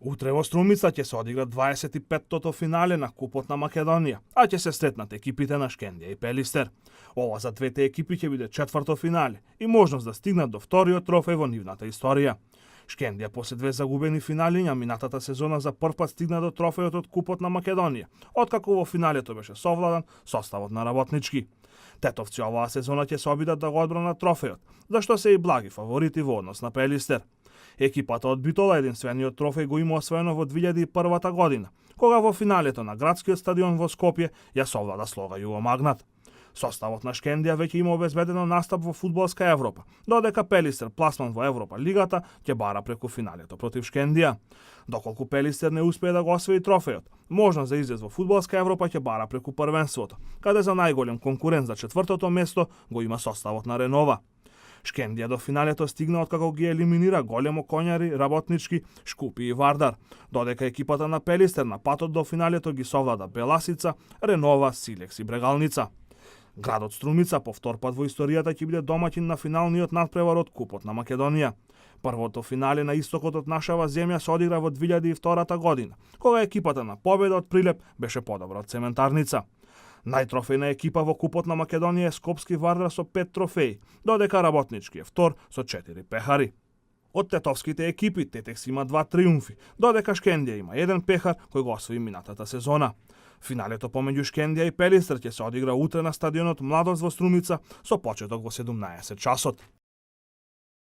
Утре во Струмица ќе се одигра 25-тото финале на Купот на Македонија, а ќе се сретнат екипите на Шкендија и Пелистер. Ова за двете екипи ќе биде четврто финале и можност да стигнат до вториот трофеј во нивната историја. Шкендија после две загубени финалиња минатата сезона за прв пат стигна до трофејот од Купот на Македонија, откако во финалето беше совладан составот на Работнички. Тетовци оваа сезона ќе се обидат да го одбранат трофејот, зашто се и благи фаворити во однос на Пелистер. Екипата од Битола единствениот трофеј го има освоено во 2001 година, кога во финалето на градскиот стадион во Скопје ја совлада Слога Југомагнат. Составот на Шкендија веќе има обезбедено настап во фудбалска Европа, додека Пелистер пласман во Европа лигата ќе бара преку финалето против Шкендија. Доколку Пелистер не успее да го освои трофејот, можност за излез во фудбалска Европа ќе бара преку првенството, каде за најголем конкурент за четвртото место го има составот на Ренова. Шкендија до финалето стигна откако ги елиминира големо Конјари, Работнички, Шкупи и Вардар, додека екипата на Пелистер на патот до финалето ги совлада Беласица, Ренова, Силекс и Брегалница. Градот Струмица по втор пат во историјата ќе биде домаќин на финалниот надпревар од Купот на Македонија. Првото финале на истокот од нашава земја се одигра во 2002 година, кога екипата на Победа од Прилеп беше подобра од Цементарница. Најтрофејна екипа во Купот на Македонија е Скопски Вардар со 5 трофеи, додека Работнички е втор со 4 пехари. Од тетовските екипи Тетекс има 2 триумфи, додека Шкендија има 1 пехар кој го освои минатата сезона. Финалето помеѓу Шкендија и Пелистер ќе се одигра утре на стадионот Младост во Струмица со почеток во 17 часот.